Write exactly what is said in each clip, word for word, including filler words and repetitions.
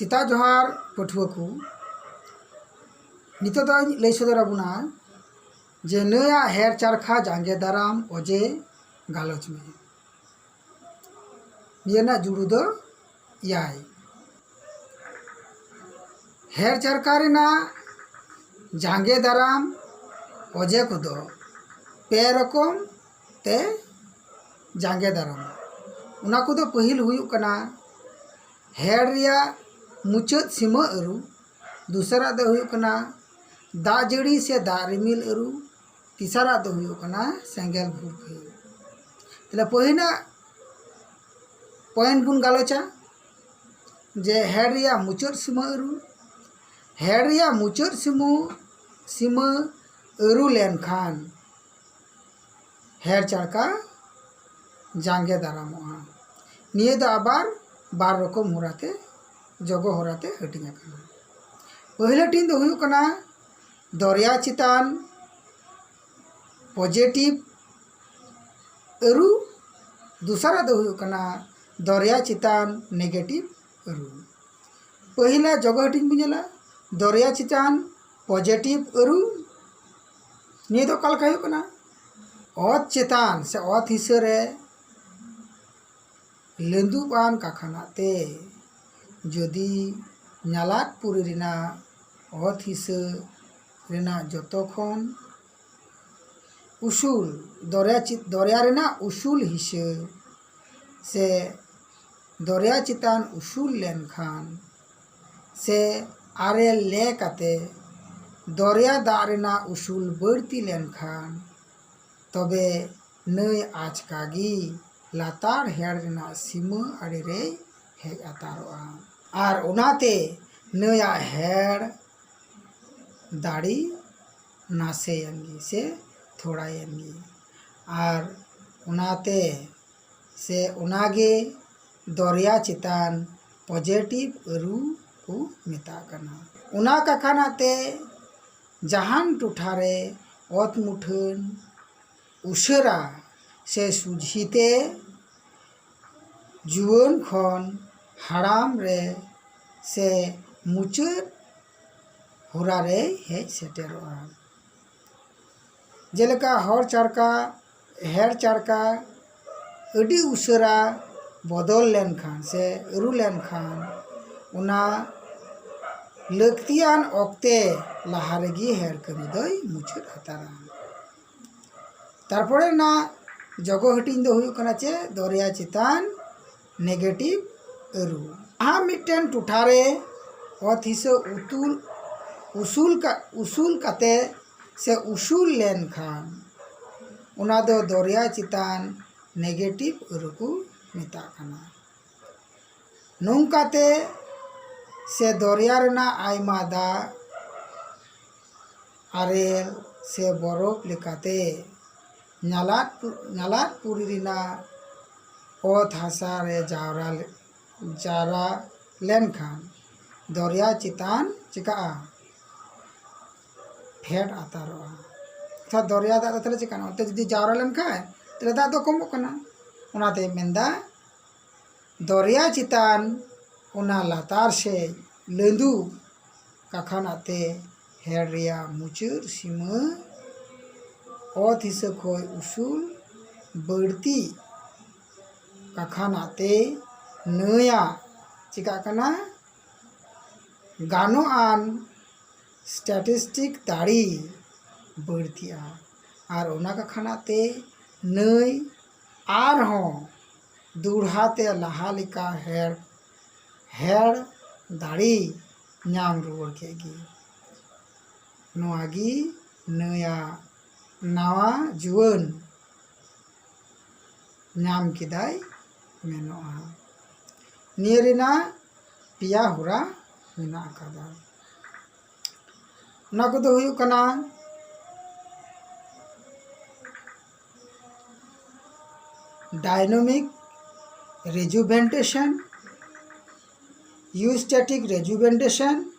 ᱥᱮᱛᱟᱜ ᱡᱚᱦᱟᱨ ᱯᱟᱹᱴᱷᱩᱣᱟᱹ ᱠᱚ᱾ ᱱᱤᱛᱚᱜ ᱫᱚᱧ ᱞᱟᱹᱭ ᱥᱚᱫᱚᱨ ᱟᱵᱚᱱᱟ ᱡᱮ ᱱᱟᱹᱭᱟᱜ ᱦᱮᱲ ᱪᱟᱨᱠᱷᱟ ᱡᱟᱸᱜᱮ ᱫᱟᱨᱟᱢ ᱚᱡᱮ ᱜᱟᱞᱚᱪ ᱢᱮ᱾ ᱱᱤᱭᱟᱹ ᱨᱮᱱᱟᱜ ᱡᱩᱲᱩ ᱫᱚ ᱮᱭᱟᱭ᱾ ᱦᱮᱲ ᱪᱟᱨᱠᱷᱟ ᱨᱮᱱᱟᱜ ᱡᱟᱸᱜᱮ ᱫᱟᱨᱟᱢ ᱚᱡᱮ ᱠᱚᱫᱚ ᱯᱮ ᱨᱚᱠᱚᱢ ᱛᱮ ᱡᱟᱸᱜᱮ ᱫᱟᱨᱟᱢᱟ᱾ ᱚᱱᱟ ᱠᱚᱫᱚ ᱯᱟᱹᱦᱤᱞ ᱦᱩᱭᱩᱜ ᱠᱟᱱᱟ ᱦᱮᱲ ᱨᱮᱭᱟᱜ ᱢᱩᱪᱟᱹᱫ ᱥᱤᱢᱟᱹ ᱟᱹᱨᱩ, ᱫᱚᱥᱟᱨᱟᱜ ᱫᱚ ᱦᱩᱭᱩᱜ ᱠᱟᱱᱟ ᱫᱟᱜ ᱡᱟᱹᱲᱤ ᱥᱮ ᱫᱟᱜ ᱨᱤᱢᱤᱞ ᱟᱹᱨᱩ, ᱛᱮᱥᱟᱨᱟᱜ ᱫᱚ ᱦᱩᱭᱩᱜ ᱠᱟᱱᱟ ᱥᱮᱸᱜᱮᱞ ᱵᱷᱩᱨᱠᱟᱹ᱾ ᱛᱟᱦᱞᱮ ᱯᱟᱹᱦᱤᱞᱟᱜ ᱯᱚᱭᱮᱱᱴ ᱵᱚᱱ ᱜᱟᱞᱚᱪᱟ ᱡᱮ ᱦᱮᱲ ᱨᱮᱭᱟᱜ ᱢᱩᱪᱟᱹᱫ ᱥᱤᱢᱟᱹ ᱟᱹᱨᱩ᱾ ᱦᱮᱲ ᱨᱮᱭᱟᱜ ᱢᱩᱪᱟᱹᱫ ᱥᱤᱢᱟᱹ, ᱥᱤᱢᱟᱹ ᱟᱹᱨᱩ ᱞᱮᱱᱠᱷᱟᱱ ᱦᱮᱲ ᱪᱟᱲᱠᱟ ᱡᱟᱸᱜᱮ ᱫᱟᱨᱟᱢᱚᱜᱼᱟ᱾ ᱱᱤᱭᱟᱹ ᱫᱚ ᱟᱵᱟᱨ ᱵᱟᱨ ᱨᱚᱠᱚᱢ ᱦᱚᱨᱟᱛᱮ, ᱡᱚᱜᱚ ᱦᱚᱨᱟᱛᱮ ᱦᱟᱹᱴᱤᱧ ᱟᱠᱟᱱᱟ᱾ ᱯᱟᱹᱦᱤᱞ ᱦᱟᱹᱴᱤᱧ ᱫᱚ ᱦᱩᱭᱩᱜ ᱠᱟᱱᱟ ᱫᱚᱨᱭᱟ ᱪᱮᱛᱟᱱ ᱯᱚᱡᱮᱴᱤᱵᱷ ᱟᱹᱨᱩ, ᱫᱚᱥᱟᱨᱟᱜ ᱫᱚ ᱦᱩᱭᱩᱜ ᱠᱟᱱᱟ ᱫᱚᱨᱭᱟ ᱪᱮᱛᱟᱱ ᱱᱮᱜᱮᱴᱤᱵᱷ ᱟᱹᱨᱩ᱾ ᱯᱟᱹᱦᱤᱞᱟᱜ ᱡᱚᱜᱚ ᱦᱟᱹᱴᱤᱧ ᱵᱚᱱ ᱧᱮᱞᱟ, ᱫᱚᱨᱭᱟ ᱪᱮᱛᱟᱱ ᱯᱚᱡᱮᱴᱤᱵᱷ ᱟᱹᱨᱩ᱾ ᱱᱤᱭᱟᱹ ᱫᱚ ᱚᱠᱟ ᱞᱮᱠᱟ ᱦᱩᱭᱩᱜ ᱠᱟᱱᱟ? ᱚᱛ ᱪᱮᱛᱟᱱ ᱥᱮ ᱚᱛ ᱦᱤᱥᱟᱹ ᱨᱮ ᱞᱟᱹᱫᱩᱵ ᱟᱱ ᱠᱟᱠᱷᱟᱱᱟᱜ ᱛᱮ ᱡᱩᱫᱤ ᱧᱟᱞᱟᱫ ᱯᱩᱨᱤ ᱨᱮᱱᱟᱜ ᱚᱛ ᱦᱤᱥᱟᱹ ᱨᱮᱱᱟᱜ ᱡᱚᱛᱚ ᱠᱷᱚᱱ ᱩᱥᱩᱞ ᱫᱚᱨᱭᱟ ᱪᱮ-, ᱫᱚᱨᱭᱟ ᱨᱮᱱᱟᱜ ᱩᱥᱩᱞ ᱦᱤᱥᱟᱹ ᱥᱮ ᱫᱚᱨᱭᱟ ᱪᱮᱛᱟᱱ ᱩᱥᱩᱞ ᱞᱮᱱᱠᱷᱟᱱ ᱥᱮ ᱟᱨᱮᱞ ᱞᱮ ᱠᱟᱛᱮ ᱫᱚᱨᱭᱟ ᱫᱟᱜ ᱨᱮᱱᱟᱜ ᱩᱥᱩᱞ ᱵᱟᱹᱲᱛᱤ ᱞᱮᱱᱠᱷᱟᱱ, ᱛᱚᱵᱮ ᱱᱟᱹᱭ ᱟᱪᱠᱟ ᱜᱮ ᱞᱟᱛᱟᱨ ᱦᱮᱲ ᱨᱮᱱᱟᱜ ᱥᱤᱢᱟᱹ ᱟᱲᱮ ᱨᱮᱭ ᱦᱮᱡ ᱦᱟᱛᱟᱨᱚᱜᱼᱟ᱾ ᱟᱨ ᱚᱱᱟᱛᱮ ᱱᱟᱹᱭᱟᱜ ᱦᱮᱲ ᱫᱟᱲᱮ ᱱᱟᱥᱮᱭᱮᱱ ᱜᱮ ᱥᱮ ᱛᱷᱚᱲᱟᱭᱮᱱ ᱜᱮ᱾ ᱟᱨ ᱚᱱᱟᱛᱮ ᱥᱮ ᱚᱱᱟᱜᱮ ᱫᱚᱨᱭᱟ ᱪᱮᱛᱟᱱ ᱯᱚᱡᱮᱴᱤᱵᱷ ᱟᱹᱨᱩ ᱠᱚ ᱢᱮᱛᱟᱜ ᱠᱟᱱᱟ᱾ ᱚᱱᱟ ᱠᱟᱠᱷᱟᱱᱟᱜ ᱛᱮ ᱡᱟᱦᱟᱱ ᱴᱚᱴᱷᱟᱨᱮ ᱚᱛ ᱢᱩᱴᱷᱟᱹᱱ ᱩᱥᱟᱹᱨᱟ ᱥᱮ ᱥᱩᱡᱷᱤᱛᱮ ᱡᱩᱣᱟᱹᱱ ᱠᱷᱚᱱ ᱦᱟᱲᱟᱢ ᱨᱮ ᱥᱮ ᱢᱩᱪᱟᱹᱫ ᱦᱚᱨᱟ ᱨᱮᱭ ᱦᱮᱡ ᱥᱮᱴᱮᱨᱚᱜᱼᱟ᱾ ᱡᱮᱞᱮᱠᱟ ᱦᱚᱨ ᱪᱟᱲᱠᱟ, ᱦᱮᱲ ᱪᱟᱲᱠᱟ ᱟᱹᱰᱤ ᱩᱥᱟᱹᱨᱟ ᱵᱚᱫᱚᱞ ᱞᱮᱱᱠᱷᱟᱱ ᱥᱮ ᱟᱹᱨᱩ ᱞᱮᱱᱠᱷᱟᱱ, ᱚᱱᱟ ᱞᱟᱹᱠᱛᱤᱭᱟᱱ ᱚᱠᱛᱮ ᱞᱟᱦᱟ ᱨᱮᱜᱮ ᱦᱮᱲ ᱠᱟᱹᱢᱤ ᱫᱚᱭ ᱢᱩᱪᱟᱹᱫ ᱦᱟᱛᱟᱨᱟ᱾ ᱛᱟᱨᱯᱚᱨᱮ ᱨᱮᱱᱟᱜ ᱡᱚᱜᱚ ᱦᱟᱹᱴᱤᱧ ᱫᱚ ᱦᱩᱭᱩᱜ ᱠᱟᱱᱟ ᱪᱮᱫ? ᱫᱚᱨᱭᱟ ᱪᱮᱛᱟᱱ negative ᱟᱹᱨᱩ᱾ ᱡᱟᱦᱟᱸ ᱢᱤᱫᱴᱮᱱ ᱴᱚᱴᱷᱟ ᱨᱮ ᱚᱛ ᱦᱤᱥᱟᱹ ᱩᱛᱩᱞ, ᱩᱥᱩᱞ ᱠᱟ-, ᱩᱥᱩᱞ ᱠᱟᱛᱮ ᱥᱮ ᱩᱥᱩᱞ ᱞᱮᱱᱠᱷᱟᱱ, ᱚᱱᱟ ᱫᱚ ᱫᱚᱨᱭᱟ ᱪᱮᱛᱟᱱ negative ᱟᱹᱨᱩ ᱠᱚ ᱢᱮᱛᱟᱜ ᱠᱟᱱᱟ᱾ ᱱᱚᱝᱠᱟᱛᱮ ᱥᱮ ᱫᱚᱨᱭᱟ ᱨᱮᱱᱟᱜ ᱟᱭᱢᱟ ᱫᱟᱜ, ᱟᱨᱮᱞ ᱥᱮ ᱵᱚᱨᱚᱯᱷ ᱞᱮᱠᱟᱛᱮ ᱧᱟᱞᱟᱫ, ᱧᱟᱞᱟᱫ ᱯᱩᱨᱤ ᱨᱮᱱᱟᱜ ᱚᱛ ᱦᱟᱥᱟ ᱨᱮ ᱡᱟᱣᱨᱟ ᱞᱮ-, ᱡᱟᱣᱨᱟ ᱞᱮᱱᱠᱷᱟᱱ ᱫᱚᱨᱭᱟ ᱪᱮᱛᱟᱱ ᱪᱤᱠᱟᱹᱜᱼᱟ? ᱯᱷᱮᱰ ᱟᱛᱟᱨᱚᱜᱼᱟ᱾ ᱚᱨᱛᱷᱟᱛ ᱫᱚᱨᱭᱟ ᱫᱟᱜ ᱫᱚ ᱛᱟᱦᱞᱮ ᱪᱤᱠᱟᱹᱜᱼᱟ? ᱚᱱᱛᱮ ᱡᱩᱫᱤ ᱡᱟᱣᱨᱟ ᱞᱮᱱᱠᱷᱟᱱ, ᱛᱟᱦᱞᱮ ᱫᱟᱜ ᱫᱚ ᱠᱚᱢᱚᱜ ᱠᱟᱱᱟ᱾ ᱚᱱᱟᱛᱮ ᱢᱮᱱᱫᱟ, ᱫᱚᱨᱭᱟ ᱪᱮᱛᱟᱱ ᱚᱱᱟ ᱞᱟᱛᱟᱨ ᱥᱮᱫ ᱞᱟᱹᱸᱫᱩ ᱠᱟᱠᱷᱟᱱᱟᱜ ᱛᱮ ᱦᱮᱲ ᱨᱮᱭᱟᱜ ᱢᱩᱪᱟᱹᱫ ᱥᱤᱢᱟᱹ ᱚᱛ ᱦᱤᱥᱟᱹ ᱠᱷᱚᱱ ᱩᱥᱩᱞ ᱵᱟᱹᱲᱛᱤ ᱠᱟᱠᱷᱟᱱᱟᱜ ᱛᱮ ᱱᱟᱹᱭᱟᱜ ᱪᱤᱠᱟᱹᱜ ᱠᱟᱱᱟ? ᱜᱟᱱᱚᱜ ᱟᱱ statistic ᱫᱟᱲᱮ ᱵᱟᱹᱲᱛᱤᱜᱼᱟ᱾ ᱟᱨ ᱚᱱᱟ ᱠᱟᱠᱷᱟᱱᱟᱜ ᱛᱮ ᱱᱟᱹᱭ ᱟᱨᱦᱚᱸ ᱫᱩᱲᱦᱟ ᱛᱮ ᱞᱟᱦᱟ ᱞᱮᱠᱟ ᱦᱮᱲ, ᱦᱮᱲ ᱫᱟᱲᱮ ᱧᱟᱢ ᱨᱩᱣᱟᱹᱲ ᱠᱮᱫ ᱜᱮ᱾ ᱱᱚᱣᱟ ᱜᱮ ᱱᱟᱹᱭᱟᱜ ᱱᱟᱣᱟ ᱡᱩᱣᱟᱹᱱ ᱧᱟᱢ ᱠᱮᱫᱟᱭ ᱢᱮᱱᱚᱜᱼᱟ᱾ ᱱᱤᱭᱟᱹ ᱨᱮᱱᱟᱜ ᱯᱮᱭᱟ ᱦᱚᱨᱟ ᱢᱮᱱᱟᱜ ᱟᱠᱟᱫᱟ᱾ ᱚᱱᱟ ᱠᱚᱫᱚ ᱦᱩᱭᱩᱜ ᱠᱟᱱᱟ dynamic rejuvenation, eustatic rejuvenation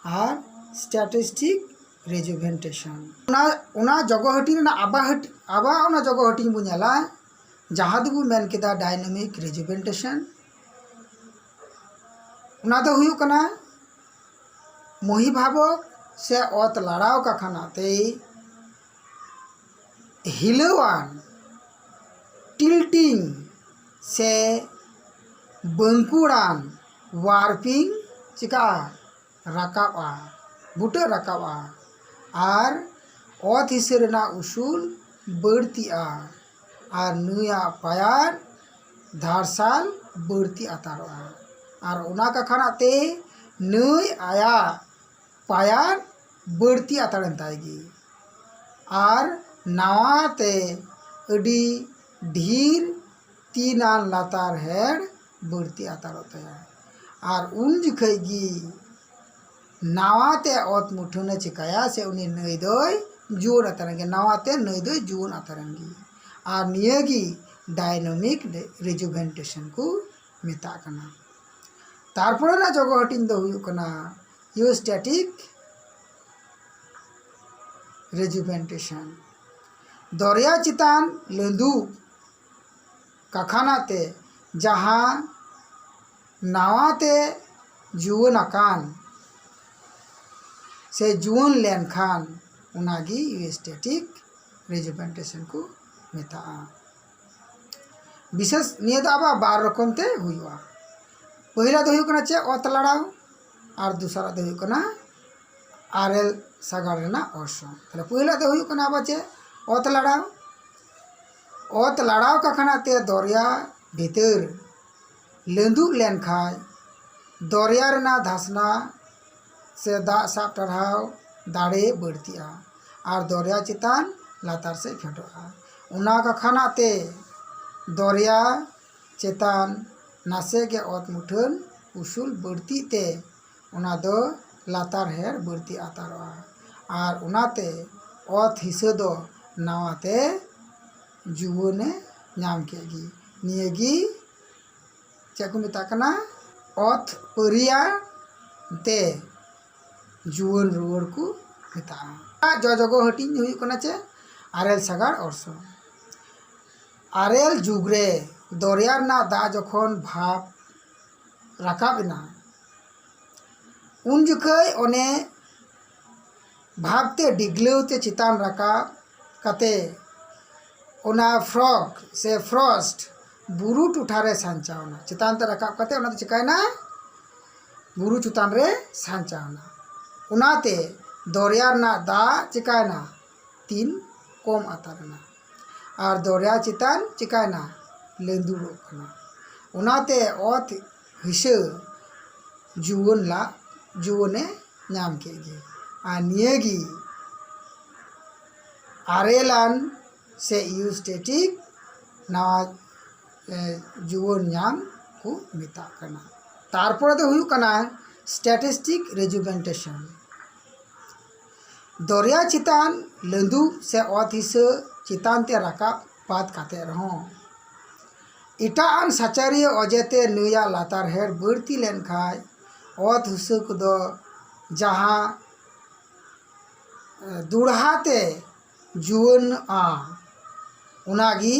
ᱟᱨ statistic rejuvenation᱾ ᱚᱱᱟ, ᱚᱱᱟ ᱡᱚᱜᱚ ᱦᱟᱹᱴᱤᱧ ᱨᱮᱱᱟᱜ ᱟᱵᱟ ᱦᱟᱹᱴᱤ-, ᱟᱵᱟ ᱚᱱᱟ ᱡᱚᱜᱚ ᱦᱟᱹᱴᱤᱧ ᱵᱚᱱ ᱧᱮᱞᱟ, ᱡᱟᱦᱟᱸ ᱫᱚᱵᱚᱱ ᱢᱮᱱ ᱠᱮᱫᱟ dynamic rejuvenation᱾ ᱚᱱᱟ ᱫᱚ ᱦᱩᱭᱩᱜ ᱠᱟᱱᱟ ᱢᱚᱦᱤᱵᱷᱟᱵᱚᱠ ᱥᱮ ᱚᱛ ᱞᱟᱲᱟᱣ ᱠᱟᱠᱷᱟᱱᱟ ᱛᱮᱭ ᱦᱤᱞᱟᱹᱣᱟᱱ, ᱴᱤᱞᱴᱤᱝ ᱥᱮ ᱵᱟᱹᱝᱠᱩᱲᱟᱱ, ᱣᱟᱨᱯᱤᱝ ᱪᱤᱠᱟᱹᱜᱼᱟ? ᱨᱟᱠᱟᱵᱼᱟ, ᱵᱩᱴᱟᱹ ᱨᱟᱠᱟᱵᱼᱟ᱾ ᱟᱨ ᱚᱛ ᱦᱤᱥᱟᱹ ᱨᱮᱱᱟᱜ ᱩᱥᱩᱞ ᱵᱟᱹᱲᱛᱤᱜᱼᱟ᱾ ᱟᱨ ᱱᱟᱹᱭᱟᱜ ᱯᱟᱭᱟᱨ ᱫᱷᱟᱨᱥᱟᱞ ᱵᱟᱹᱲᱛᱤ ᱟᱛᱟᱨᱚᱜᱼᱟ᱾ ᱟᱨ ᱚᱱᱟ ᱠᱟᱠᱷᱟᱱᱟᱜ ᱛᱮ ᱱᱟᱹᱭ ᱟᱭᱟᱜ ᱯᱟᱭᱟᱨ ᱵᱟᱹᱲᱛᱤ ᱟᱛᱟᱨᱮᱱ ᱛᱟᱭ ᱜᱮ᱾ ᱟᱨ ᱱᱟᱣᱟ ᱛᱮ ᱟᱹᱰᱤ ᱰᱷᱤᱨ ᱛᱤᱱᱟᱱ ᱞᱟᱛᱟᱨ ᱦᱮᱲ ᱵᱟᱹᱲᱛᱤ ᱟᱛᱟᱨᱚᱜ ᱛᱟᱭᱟ᱾ ᱟᱨ ᱩᱱ ᱡᱚᱠᱷᱮᱡ ᱜᱮ ᱱᱟᱣᱟ ᱛᱮ ᱚᱛ ᱢᱩᱴᱷᱟᱹᱱᱮ ᱪᱤᱠᱟᱹᱭᱟ ᱥᱮ ᱩᱱᱤ ᱱᱟᱹᱭ ᱫᱚᱭ ᱡᱩᱣᱟᱹᱱ ᱟᱛᱟᱨᱮᱱ ᱜᱮ, ᱱᱟᱣᱟ ᱛᱮ ᱱᱟᱹᱭ ᱫᱚᱭ ᱡᱩᱣᱟᱹᱱ ᱟᱛᱟᱨᱮᱱ ᱜᱮ᱾ ᱟᱨ ᱱᱤᱭᱟᱹ ᱜᱮ ᱰᱟᱭᱱᱟᱢᱤᱠ ᱨᱮᱡᱩᱵᱷᱮᱱᱴᱮᱥᱚᱱ ᱠᱚ ᱢᱮᱛᱟᱜ ᱠᱟᱱᱟ᱾ ᱛᱟᱨᱯᱚᱨᱮ ᱨᱮᱱᱟᱜ ᱡᱚᱜᱚ ᱦᱟᱹᱴᱤᱧ ᱫᱚ ᱦᱩᱭᱩᱜ ᱠᱟᱱᱟ ᱤᱭᱳᱥᱴᱮᱴᱤᱠ ᱨᱮᱡᱩᱵᱷᱮᱱᱴᱮᱥᱚᱱ᱾ ᱫᱚᱨᱭᱟ ᱪᱮᱛᱟᱱ ᱞᱟᱹᱸᱫᱩᱜ ᱠᱟᱠᱷᱟᱱᱟ ᱛᱮ ᱡᱟᱦᱟᱸ ᱱᱟᱣᱟ ᱛᱮ ᱡᱩᱣᱟᱹᱱ ᱟᱠᱟᱱ ᱥᱮ ᱡᱩᱣᱟᱹᱱ ᱞᱮᱱᱠᱷᱟᱱ, ᱚᱱᱟᱜᱮ ᱤᱭᱳᱥᱴᱮᱴᱤᱠ ᱨᱮᱡᱩᱵᱷᱮᱱᱴᱮᱥᱚᱱ ᱠᱚ ᱢᱮᱛᱟᱜᱼᱟ᱾ ᱵᱤᱥᱮᱥ ᱱᱤᱭᱟᱹ ᱫᱚ ᱟᱵᱟᱨ ᱵᱟᱨ ᱨᱚᱠᱚᱢ ᱛᱮ ᱦᱩᱭᱩᱜᱼᱟ᱾ ᱯᱚᱭᱞᱟ ᱫᱚ ᱦᱩᱭᱩᱜ ᱠᱟᱱᱟ ᱪᱮᱫ? ᱚᱛ ᱞᱟᱲᱟᱣ᱾ ᱟᱨ ᱫᱚᱥᱟᱨᱟᱜ ᱫᱚ ᱦᱩᱭᱩᱜ ᱠᱟᱱᱟ ᱟᱨᱮᱞ ᱥᱟᱜᱟᱲ ᱨᱮᱱᱟᱜ ᱚᱨᱥᱚᱝ᱾ ᱛᱟᱦᱞᱮ ᱯᱚᱭᱞᱟ ᱫᱚ ᱦᱩᱭᱩᱜ ᱠᱟᱱᱟ ᱟᱵᱟᱨ ᱪᱮᱫ? ᱚᱛ ᱞᱟᱲᱟᱣ᱾ ᱚᱛ ᱞᱟᱲᱟᱣ ᱠᱟᱠᱷᱟᱱᱟ ᱛᱮ ᱫᱚᱨᱭᱟ ᱵᱷᱤᱛᱟᱹᱨ ᱞᱟᱹᱸᱫᱩᱜ ᱞᱮᱱᱠᱷᱟᱱ ᱫᱚᱨᱭᱟ ᱨᱮᱱᱟᱜ ᱫᱷᱟᱥᱱᱟ ᱥᱮ ᱫᱟᱜ ᱥᱟᱵ ᱴᱟᱨᱦᱟᱣ ᱫᱟᱲᱮ ᱵᱟᱹᱲᱛᱤᱜᱼᱟ ᱟᱨ ᱫᱚᱨᱭᱟ ᱪᱮᱛᱟᱱ ᱞᱟᱛᱟᱨ ᱥᱮᱫ ᱯᱷᱮᱰᱚᱜᱼᱟ᱾ ᱚᱱᱟ ᱠᱟᱠᱷᱟᱱᱟᱜ ᱛᱮ ᱫᱚᱨᱭᱟ ᱪᱮᱛᱟᱱ ᱱᱟᱥᱮ ᱜᱮ ᱚᱛ ᱢᱩᱴᱷᱟᱹᱱ ᱩᱥᱩᱞ ᱵᱟᱹᱲᱛᱤᱜ ᱛᱮ ᱚᱱᱟ ᱫᱚ ᱞᱟᱛᱟᱨ ᱦᱮᱲ ᱵᱟᱹᱲᱛᱤ ᱟᱛᱟᱨᱚᱜᱼᱟ᱾ ᱟᱨ ᱚᱱᱟᱛᱮ ᱚᱛ ᱦᱤᱥᱟᱹ ᱫᱚ ᱱᱟᱣᱟᱛᱮ ᱡᱩᱣᱟᱹᱱᱮ ᱧᱟᱢ ᱠᱮᱫ ᱜᱮ᱾ ᱱᱤᱭᱟᱹᱜᱮ ᱪᱮᱫ ᱠᱚ ᱢᱮᱛᱟᱜ ᱠᱟᱱᱟ? ᱚᱛ ᱯᱟᱹᱨᱤᱭᱟ ᱛᱮ ᱡᱩᱣᱟᱹᱱ ᱨᱩᱣᱟᱹᱲ ᱠᱚ ᱢᱮᱛᱟᱜᱼᱟ᱾ ᱡᱚᱡᱚᱜᱚ ᱦᱟᱹᱴᱤᱧ ᱦᱩᱭᱩᱜ ᱠᱟᱱᱟ ᱪᱮᱫ? ᱟᱨᱮᱞ ᱥᱟᱜᱟᱲ ᱚᱨᱥᱚᱝ᱾ ᱟᱨᱮᱞ ᱡᱩᱜᱽ ᱨᱮ ᱫᱚᱨᱭᱟ ᱨᱮᱱᱟᱜ ᱫᱟᱜ ᱡᱚᱠᱷᱚᱱ ᱵᱷᱟᱵᱽ ᱨᱟᱠᱟᱵ ᱮᱱᱟ, ᱩᱱ ᱡᱚᱠᱷᱮᱡ ᱚᱱᱮ ᱵᱷᱟᱵᱽ ᱛᱮ ᱰᱤᱜᱽᱞᱟᱹᱣ ᱛᱮ ᱪᱮᱛᱟᱱ ᱨᱟᱠᱟᱵ ᱠᱟᱛᱮ ᱚᱱᱟ ᱯᱷᱨᱚᱜᱽ ᱥᱮ ᱯᱷᱨᱚᱥᱴ ᱵᱩᱨᱩ ᱴᱚᱴᱷᱟ ᱨᱮ ᱥᱟᱧᱪᱟᱣ ᱮᱱᱟ᱾ ᱪᱮᱛᱟᱱ ᱛᱮ ᱨᱟᱠᱟᱵ ᱠᱟᱛᱮ ᱚᱱᱟ ᱫᱚ ᱪᱤᱠᱟᱭᱮᱱᱟ? ᱵᱩᱨᱩ ᱪᱮᱛᱟᱱ ᱨᱮ ᱥᱟᱧᱪᱟᱣ ᱮᱱᱟ᱾ ᱚᱱᱟᱛᱮ ᱫᱚᱨᱭᱟ ᱨᱮᱱᱟᱜ ᱫᱟᱜ ᱪᱤᱠᱟᱭᱮᱱᱟ? ᱛᱤᱱ ᱠᱚᱢ ᱟᱛᱟᱨ ᱮᱱᱟ᱾ ᱟᱨ ᱫᱚᱨᱭᱟ ᱪᱮᱛᱟᱱ ᱪᱤᱠᱟᱭᱮᱱᱟ? ᱞᱟᱹᱸᱫᱩᱲᱚᱜ ᱠᱟᱱᱟ᱾ ᱚᱱᱟᱛᱮ ᱚᱛ ᱦᱤᱥᱟᱹ ᱡᱩᱣᱟᱹᱱ ᱞᱟᱜ ᱡᱩᱣᱟᱹᱱᱮ ᱧᱟᱢ ᱠᱮᱫ ᱜᱮ᱾ ᱟᱨ ᱱᱤᱭᱟᱹᱜᱮ ᱟᱨᱮᱞᱟᱱ ᱥᱮ ᱤᱭᱩᱥᱴᱮᱴᱤᱠ ᱱᱟᱣᱟ, ᱮ, ᱡᱩᱣᱟᱹᱱ ᱧᱟᱢ ᱠᱚ ᱢᱮᱛᱟᱜ ᱠᱟᱱᱟ᱾ ᱛᱟᱨᱯᱚᱨᱮ ᱫᱚ ᱦᱩᱭᱩᱜ ᱠᱟᱱᱟ ᱥᱴᱮᱴᱤᱥᱴᱤᱠ ᱨᱮᱡᱩᱢᱮᱱᱴᱮᱥᱚᱱ᱾ ᱫᱚᱨᱭᱟ ᱪᱮᱛᱟᱱ ᱞᱟᱹᱸᱫᱩ ᱥᱮ ᱚᱛ ᱦᱤᱥᱟᱹ ᱪᱮᱛᱟᱱ ᱛᱮ ᱨᱟᱠᱟᱵ ᱵᱟᱫ ᱠᱟᱛᱮ ᱨᱮᱦᱚᱸ, ᱮᱴᱟᱜ ᱟᱱ ᱥᱟᱪᱟᱨᱤᱭᱟᱹ ᱚᱡᱮᱛᱮ ᱱᱟᱹᱭᱟᱜ ᱞᱟᱛᱟᱨ ᱦᱮᱲ ᱵᱟᱹᱲᱛᱤ ᱞᱮᱱᱠᱷᱟᱱ ᱚᱛ ᱦᱤᱥᱟᱹ ᱠᱚᱫᱚ ᱡᱟᱦᱟᱸ, ᱮ, ᱫᱚᱲᱦᱟ ᱛᱮ ᱡᱩᱣᱟᱹᱱᱚᱜᱼᱟ, ᱚᱱᱟᱜᱮ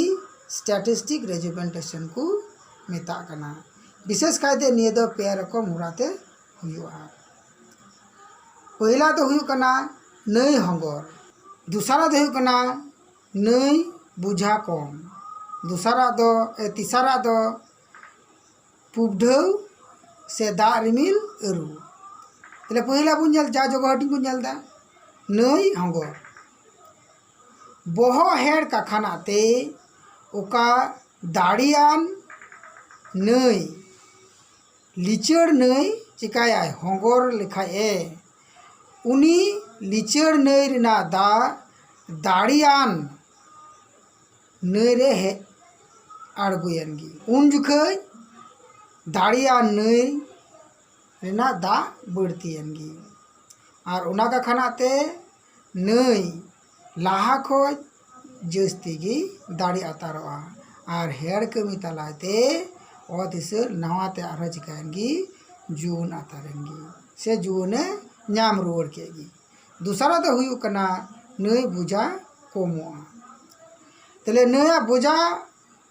ᱥᱴᱮᱴᱤᱥᱴᱤᱠ ᱨᱮᱡᱩᱢᱮᱱᱴᱮᱥᱚᱱ ᱠᱚ ᱢᱮᱛᱟᱜ ᱠᱟᱱᱟ᱾ ᱵᱤᱥᱮᱥ ᱠᱟᱭᱛᱮ ᱱᱤᱭᱟᱹ ᱫᱚ ᱯᱮ ᱨᱚᱠᱚᱢ ᱦᱚᱨᱟᱛᱮ ᱦᱩᱭᱩᱜᱼᱟ᱾ ᱯᱚᱭᱞᱟ ᱫᱚ ᱦᱩᱭᱩᱜ ᱠᱟᱱᱟ ᱱᱟᱹᱭ ᱦᱚᱸᱜᱚᱨ, ᱫᱚᱥᱟᱨᱟᱜ ᱫᱚ ᱦᱩᱭᱩᱜ ᱠᱟᱱᱟ ᱱᱟᱹᱭ ᱵᱩᱡᱷᱟ ᱠᱚᱢ, ᱫᱚᱥᱟᱨᱟᱜ ᱫᱚ, ᱮ, ᱛᱮᱥᱟᱨᱟᱜ ᱫᱚ ᱯᱩᱵᱰᱷᱟᱹᱣ ᱥᱮ ᱫᱟᱜ ᱨᱤᱢᱤᱞ ᱟᱹᱨᱩ᱾ ᱛᱟᱦᱞᱮ ᱯᱚᱭᱞᱟ ᱵᱚᱱ ᱧᱮᱞ, ᱡᱟ ᱡᱚᱜᱚ ᱦᱟᱹᱴᱤᱧ ᱵᱚᱱ ᱧᱮᱞ ᱮᱫᱟ, ᱱᱟᱹᱭ ᱦᱚᱸᱜᱚᱨ᱾ ᱵᱚᱦᱚᱜ ᱦᱮᱲ ᱠᱟᱠᱷᱟᱱᱟᱜ ᱛᱮ ᱚᱠᱟ ᱫᱟᱲᱮᱭᱟᱱ ᱱᱟᱹᱭ, ᱞᱤᱪᱟᱹᱲ ᱱᱟᱹᱭ ᱪᱤᱠᱟᱭᱟᱭ? ᱦᱚᱸᱜᱚᱨ ᱞᱮᱠᱷᱟᱡ ᱮ, ᱩᱱᱤ ᱞᱤᱪᱟᱹᱲ ᱱᱟᱹᱭ ᱨᱮᱱᱟᱜ ᱫᱟᱜ ᱫᱟᱲᱮᱭᱟᱱ ᱱᱟᱹᱭ ᱨᱮ ᱦᱮᱡ ᱟᱬᱜᱚᱭᱮᱱ ᱜᱮ᱾ ᱩᱱ ᱡᱚᱠᱷᱟᱹᱡ ᱫᱟᱲᱮᱭᱟᱱ ᱱᱟᱹᱭ ᱨᱮᱱᱟᱜ ᱫᱟᱜ ᱵᱟᱹᱲᱛᱤᱭᱮᱱ ᱜᱮ᱾ ᱟᱨ ᱚᱱᱟ ᱠᱟᱠᱷᱟᱱᱟᱜ ᱛᱮ ᱱᱟᱹᱭ ᱞᱟᱦᱟ ᱠᱷᱚᱡ ᱡᱟᱹᱥᱛᱤ ᱜᱮ ᱫᱟᱲᱮ ᱟᱛᱟᱨᱚᱜᱼᱟ᱾ ᱟᱨ ᱦᱮᱲ ᱠᱟᱹᱢᱤ ᱛᱟᱞᱟᱛᱮ ᱚᱛ ᱦᱤᱥᱟᱹ ᱱᱟᱣᱟ ᱛᱮ ᱟᱨᱦᱚᱸ ᱪᱤᱠᱟᱹᱭᱮᱱ ᱜᱮ? ᱡᱩᱣᱟᱹᱱ ᱟᱛᱟᱨᱮᱱ ᱜᱮ, ᱥᱮ ᱡᱩᱣᱟᱹᱱᱮ ᱧᱟᱢ ᱨᱩᱣᱟᱹᱲ ᱠᱮᱫ ᱜᱮ᱾ ᱫᱚᱥᱟᱨᱟᱜ ᱫᱚ ᱦᱩᱭᱩᱜ ᱠᱟᱱᱟ ᱱᱟᱹᱭ ᱵᱚᱡᱟ ᱠᱚᱢᱚᱜᱼᱟ᱾ ᱛᱟᱦᱞᱮ ᱱᱟᱹᱭᱟᱜ ᱵᱚᱡᱟ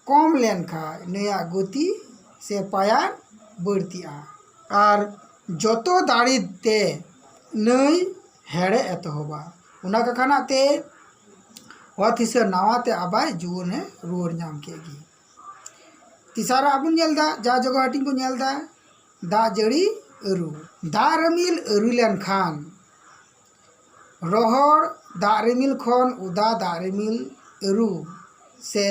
ᱠᱚᱢ ᱞᱮᱱᱠᱷᱟᱱ ᱱᱟᱹᱭᱟᱜ ᱜᱚᱛᱤ ᱥᱮ ᱯᱟᱭᱟᱱ ᱵᱟᱹᱲᱛᱤᱜᱼᱟ᱾ ᱟᱨ ᱡᱚᱛᱚ ᱫᱟᱲᱮ ᱛᱮ ᱱᱟᱹᱭ ᱦᱮᱲᱮ ᱮᱛᱚᱦᱚᱵᱟ᱾ ᱚᱱᱟ ᱠᱟᱠᱷᱟᱱᱟᱜ ᱛᱮ ᱚᱛ ᱦᱤᱥᱟᱹ ᱱᱟᱣᱟ ᱛᱮ ᱟᱵᱟᱭ ᱡᱩᱣᱟᱹᱱᱮ ᱨᱩᱣᱟᱹᱲ ᱧᱟᱢ ᱠᱮᱫ ᱜᱮ᱾ ᱛᱮᱥᱟᱨᱟᱜ ᱵᱚᱱ ᱧᱮᱞ ᱮᱫᱟ, ᱡᱟ ᱡᱚᱜᱚ ᱦᱟᱹᱴᱤᱧ ᱵᱚᱱ ᱧᱮᱞ ᱮᱫᱟ, ᱫᱟᱜ ᱡᱟᱹᱲᱤ ᱟᱹᱨᱩ᱾ ᱫᱟᱜ ᱨᱤᱢᱤᱞ ᱟᱹᱨᱩ ᱞᱮᱱᱠᱷᱟᱱ ᱨᱚᱦᱚᱲ ᱫᱟᱜ ᱨᱤᱢᱤᱞ ᱠᱷᱚᱱ ᱚᱫᱟ ᱫᱟᱜ ᱨᱤᱢᱤᱞ ᱟᱹᱨᱩ ᱥᱮ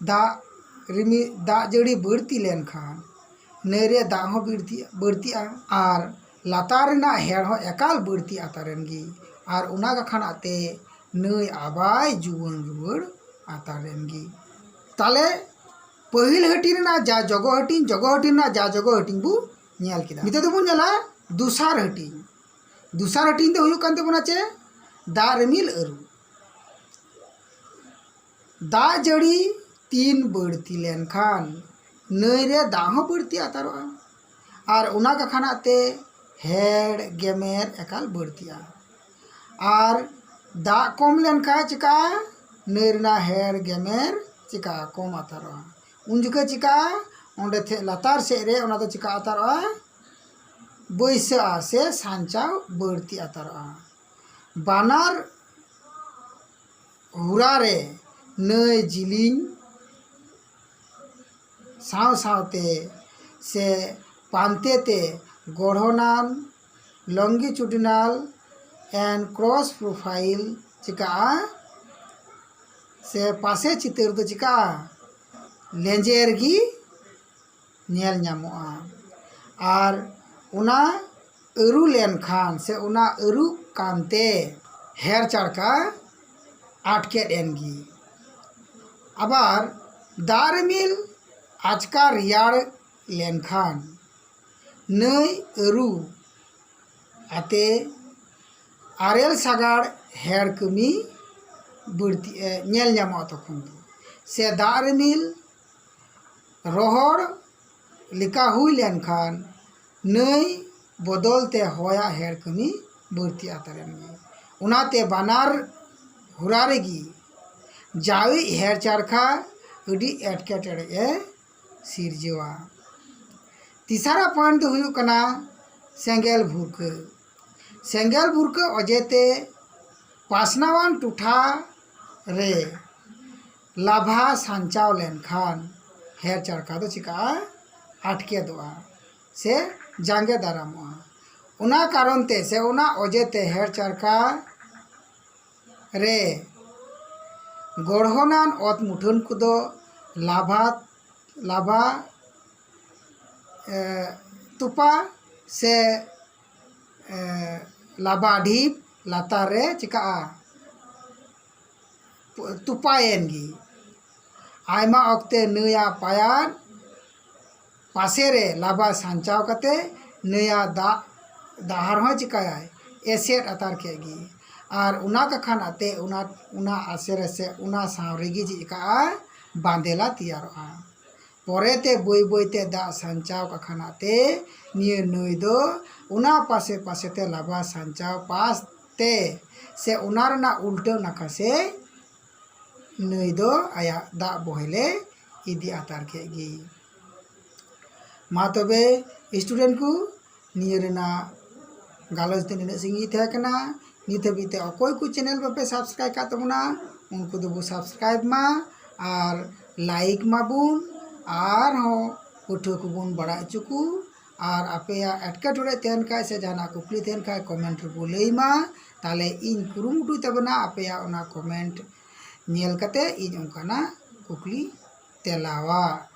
ᱫᱟᱜ ᱨᱤᱢᱤᱞ, ᱫᱟᱜ ᱡᱟᱹᱲᱤ ᱵᱟᱹᱲᱛᱤ ᱞᱮᱱᱠᱷᱟᱱ ᱱᱟᱹᱭ ᱨᱮ ᱫᱟᱜ ᱦᱚᱸ ᱵᱟᱹᱲᱛᱤ, ᱵᱟᱹᱲᱛᱤᱜᱼᱟ ᱟᱨ ᱞᱟᱛᱟᱨ ᱨᱮᱱᱟᱜ ᱦᱮᱲ ᱦᱚᱸ ᱮᱠᱟᱞ ᱵᱟᱹᱲᱛᱤ ᱟᱛᱟᱨᱮᱱ ᱜᱮ᱾ ᱟᱨ ᱚᱱᱟ ᱠᱟᱠᱷᱟᱱᱟᱜ ᱛᱮ ᱱᱟᱹᱭ ᱟᱵᱟᱭ ᱡᱩᱣᱟᱹᱱ ᱨᱩᱣᱟᱹᱲ ᱟᱛᱟᱨᱮᱱ ᱜᱮ᱾ ᱛᱟᱦᱞᱮ ᱯᱟᱹᱦᱤᱞ ᱦᱟᱹᱴᱤᱧ ᱨᱮᱱᱟᱜ ᱡᱟ ᱡᱚᱜᱚ ᱦᱟᱹᱴᱤᱧ, ᱡᱚᱜᱚ ᱦᱟᱹᱴᱤᱧ ᱨᱮᱱᱟᱜ ᱡᱟ ᱡᱚᱜᱚ ᱦᱟᱹᱴᱤᱧ ᱵᱚ ᱧᱮᱞ ᱠᱮᱫᱟ᱾ ᱱᱤᱛᱚᱜ ᱫᱚᱵᱚᱱ ᱧᱮᱞᱟ ᱫᱚᱥᱟᱨ ᱦᱟᱹᱴᱤᱧ᱾ ᱫᱚᱥᱟᱨ ᱦᱟᱹᱴᱤᱧ ᱫᱚ ᱦᱩᱭᱩᱜ ᱠᱟᱱ ᱛᱟᱵᱚᱱᱟ ᱪᱮ? ᱫᱟᱜ ᱨᱤᱢᱤᱞ ᱟᱹᱨᱩ᱾ ᱫᱟᱜ ᱡᱟᱹᱲᱤ ᱛᱤᱱ ᱵᱟᱹᱲᱛᱤ ᱞᱮᱱᱠᱷᱟᱱ ᱱᱟᱹᱭ ᱨᱮ ᱫᱟᱜ ᱦᱚᱸ ᱵᱟᱹᱲᱛᱤ ᱟᱛᱟᱨᱚᱜᱼᱟ ᱟᱨ ᱚᱱᱟ ᱠᱟᱠᱷᱟᱱᱟᱜ ᱛᱮ ᱦᱮᱲ ᱜᱮᱢᱮᱨ ᱮᱠᱟᱞ ᱵᱟᱹᱲᱛᱤᱜᱼᱟ᱾ ᱟᱨ ᱫᱟᱜ ᱠᱚᱢ ᱞᱮᱱᱠᱷᱟᱱ ᱪᱤᱠᱟᱹᱜᱼᱟ? ᱱᱟᱹᱭ ᱨᱮᱱᱟᱜ ᱦᱮᱲ ᱜᱮᱢᱮᱨ ᱪᱤᱠᱟᱹᱜᱼᱟ? ᱠᱚᱢ ᱟᱛᱟᱨᱚᱜᱼᱟ᱾ ᱩᱱ ᱡᱚᱠᱷᱚᱱ ᱪᱤᱠᱟᱹᱜᱼᱟ? ᱚᱸᱰᱮ ᱴᱷᱮᱡ ᱞᱟᱛᱟᱨ ᱥᱮᱫ ᱨᱮ ᱚᱱᱟ ᱫᱚ ᱪᱤᱠᱟ ᱟᱛᱟᱨᱚᱜᱼᱟ? ᱵᱟᱹᱭᱥᱟᱹᱜᱼᱟ ᱥᱮ ᱥᱟᱧᱪᱟᱣ ᱵᱟᱹᱲᱛᱤ ᱟᱛᱟᱨᱚᱜᱼᱟ᱾ ᱵᱟᱱᱟᱨ ᱦᱚᱨᱟ ᱨᱮ ᱱᱟᱹᱭ ᱡᱤᱞᱤᱧ ᱥᱟᱶ ᱥᱟᱶᱛᱮ ᱥᱮ ᱯᱟᱱᱛᱮ ᱛᱮ ᱜᱚᱲᱦᱚᱱᱟᱱ, longitudinal and cross profile ᱪᱤᱠᱟᱹᱜᱼᱟ? ᱥᱮ ᱯᱟᱥᱮ ᱪᱤᱛᱟᱹᱨ ᱫᱚ ᱪᱤᱠᱟᱹᱜᱼᱟ? ᱞᱮᱸᱡᱮᱨ ᱜᱮ ᱧᱮᱞ ᱧᱟᱢᱚᱜᱼᱟ᱾ ᱟᱨ ᱚᱱᱟ ᱟᱹᱨᱩ ᱞᱮᱱᱠᱷᱟᱱ ᱥᱮ ᱚᱱᱟ ᱟᱹᱨᱩ ᱠᱟᱱᱛᱮ ᱦᱮᱨ ᱪᱟᱲᱠᱟ ᱟᱴᱠᱮᱫ ᱮᱱ ᱜᱮ᱾ ᱟᱵᱟᱨ ᱫᱟᱜ ᱨᱤᱢᱤᱞ ᱟᱪᱠᱟ ᱨᱮᱭᱟᱲ ᱞᱮᱱᱠᱷᱟᱱ ᱱᱟᱹᱭ ᱟᱹᱨᱩ ᱟᱛᱮ ᱟᱨᱮᱞ ᱥᱟᱜᱟᱲ ᱦᱮᱲ ᱠᱟᱹᱢᱤ ᱵᱟᱹᱲᱛᱤ, ᱮ, ᱧᱮᱞ ᱧᱟᱢᱚᱜᱼᱟ ᱛᱚᱠᱷᱚᱱ ᱫᱚ᱾ ᱥᱮ ᱫᱟᱜ ᱨᱤᱢᱤᱞ ᱨᱚᱦᱚᱲ ᱞᱮᱠᱟ ᱦᱩᱭ ᱞᱮᱱᱠᱷᱟᱱ ᱱᱟᱹᱭ ᱵᱚᱫᱚᱞ ᱛᱮ ᱦᱚᱭᱟᱜ ᱦᱮᱲ ᱠᱟᱹᱢᱤ ᱵᱟᱹᱲᱛᱤ ᱟᱛᱟᱨᱮᱱ ᱜᱮ᱾ ᱚᱱᱟᱛᱮ ᱵᱟᱱᱟᱨ ᱦᱚᱨᱟ ᱨᱮᱜᱮ ᱡᱟᱣᱤᱡ ᱦᱮᱲ ᱪᱟᱨᱠᱷᱟ ᱟᱹᱰᱤ ᱮᱴᱠᱮᱴᱚᱬᱮ ᱮ ᱥᱤᱨᱡᱟᱹᱣᱟ᱾ ᱛᱮᱥᱟᱨᱟᱜ point ᱫᱚ ᱦᱩᱭᱩᱜ ᱠᱟᱱᱟ ᱥᱮᱸᱜᱮᱞ ᱵᱷᱩᱨᱠᱟᱹ᱾ ᱥᱮᱸᱜᱮᱞ ᱵᱷᱩᱨᱠᱟᱹ ᱚᱡᱮᱛᱮ ᱯᱟᱥᱱᱟᱣᱟᱱ ᱴᱚᱴᱷᱟ ᱨᱮ ᱞᱟᱵᱷᱟ ᱥᱟᱧᱪᱟᱣ ᱞᱮᱱᱠᱷᱟᱱ ᱦᱮᱲ ᱪᱟᱲᱠᱟ ᱫᱚ ᱪᱤᱠᱟᱹᱜᱼᱟ? ᱟᱴᱠᱮᱫᱚᱜᱼᱟ ᱥᱮ ᱡᱟᱸᱜᱮ ᱫᱟᱨᱟᱢᱚᱜᱼᱟ᱾ ᱚᱱᱟ ᱠᱟᱨᱚᱱ ᱛᱮ ᱥᱮ ᱚᱱᱟ ᱚᱡᱮ ᱛᱮ ᱦᱮᱲ ᱪᱟᱲᱠᱟ ᱨᱮ ᱜᱚᱲᱦᱚᱱᱟᱱ ᱚᱛ ᱢᱩᱴᱷᱟᱹᱱ ᱠᱚᱫᱚ ᱞᱟᱵᱷᱟ, ᱞᱟᱵᱷᱟ, ᱮ, ᱛᱚᱯᱟ ᱥᱮ, ᱮ, ᱞᱟᱵᱷᱟ ᱰᱷᱤᱯ ᱞᱟᱛᱟᱨ ᱨᱮ ᱪᱤᱠᱟᱹᱜᱼᱟ? ᱛᱚᱯᱟᱭᱮᱱ ᱜᱮ᱾ ᱟᱭᱢᱟ ᱚᱠᱛᱮ ᱱᱟᱹᱭᱟᱜ ᱯᱟᱭᱟᱱ ᱯᱟᱥᱮ ᱨᱮ ᱞᱟᱵᱷᱟ ᱥᱟᱧᱪᱟᱣ ᱠᱟᱛᱮ ᱱᱟᱹᱭᱟᱜ ᱫᱟᱜ ᱰᱟᱦᱟᱨ ᱦᱚᱸ ᱪᱤᱠᱟᱹᱭᱟᱭ? ᱮᱥᱮᱫ ᱟᱛᱟᱨ ᱠᱮᱫ ᱜᱮ᱾ ᱟᱨ ᱚᱱᱟ ᱠᱟᱠᱷᱟᱱ ᱟᱛᱮ ᱚᱱᱟ, ᱚᱱᱟ ᱟᱥᱮ ᱨᱮᱥᱮ ᱚᱱᱟ ᱥᱟᱶ ᱨᱮᱜᱮ ᱪᱮᱫ ᱪᱤᱠᱟᱹᱜᱼᱟ? ᱵᱟᱸᱫᱮᱞᱟ ᱛᱮᱭᱟᱨᱚᱜᱼᱟ᱾ ᱯᱚᱨᱮᱛᱮ ᱵᱟᱹᱭ ᱵᱟᱹᱭᱛᱮ ᱫᱟᱜ ᱥᱟᱧᱪᱟᱣ ᱠᱟᱠᱷᱟᱱ ᱟᱛᱮ ᱱᱤᱭᱟᱹ ᱱᱟᱹᱭ ᱫᱚ ᱚᱱᱟ ᱯᱟᱥᱮ ᱯᱟᱥᱮᱛᱮ ᱞᱟᱵᱷᱟ ᱥᱟᱧᱪᱟᱣ ᱯᱟᱥ ᱛᱮ ᱥᱮ ᱚᱱᱟ ᱨᱮᱱᱟᱜ ᱩᱞᱴᱟᱹ ᱱᱟᱠᱷᱟ ᱥᱮ ᱱᱟᱹᱭ ᱫᱚ ᱟᱭᱟᱜ ᱫᱟᱜ ᱵᱚᱦᱮᱞᱮ ᱤᱫᱤ ᱟᱛᱟᱨ ᱠᱮᱫ ᱜᱮ᱾ ᱢᱟ ᱛᱚᱵᱮ student ᱠᱚ, ᱱᱤᱭᱟᱹ ᱨᱮᱱᱟᱜ ᱜᱟᱞᱚᱪ ᱫᱚ ᱱᱤᱱᱟᱹᱜ ᱥᱟᱺᱜᱤᱧ ᱛᱟᱦᱮᱸ ᱠᱟᱱᱟ᱾ ᱱᱤᱛ ᱦᱟᱹᱵᱤᱡ ᱛᱮ ᱚᱠᱚᱭ ᱠᱚ channel ᱵᱟᱯᱮ subscribe ᱠᱟᱜ ᱛᱟᱵᱚᱱᱟ, ᱩᱱᱠᱩ ᱫᱚᱵᱚ subscribe ᱢᱟ ᱟᱨ like ᱢᱟᱵᱚᱱ, ᱟᱨᱦᱚᱸ ᱯᱟᱹᱴᱷᱩᱣᱟᱹ ᱠᱚᱵᱚᱱ ᱵᱟᱲᱟᱭ ᱦᱚᱪᱚ ᱠᱚ᱾ ᱟᱨ ᱟᱯᱮᱭᱟᱜ ᱮᱴᱠᱮᱴᱚᱬᱮ ᱛᱟᱦᱮᱱ ᱠᱷᱟᱡ ᱥᱮ ᱡᱟᱦᱟᱱᱟᱜ ᱠᱩᱠᱞᱤ ᱛᱟᱦᱮᱱ ᱠᱷᱟᱡ comment ᱨᱮᱵᱚ ᱞᱟᱹᱭ ᱢᱟ, ᱛᱟᱦᱞᱮ ᱤᱧ ᱠᱩᱨᱩᱢᱩᱴᱩᱭ ᱛᱟᱵᱚᱱᱟ ᱟᱯᱮᱭᱟᱜ ᱚᱱᱟ comment ᱧᱮᱞ ᱠᱟᱛᱮ ᱤᱧ ᱚᱱᱠᱟᱱᱟᱜ ᱠᱩᱠᱞᱤ ᱛᱮᱞᱟᱣᱟ᱾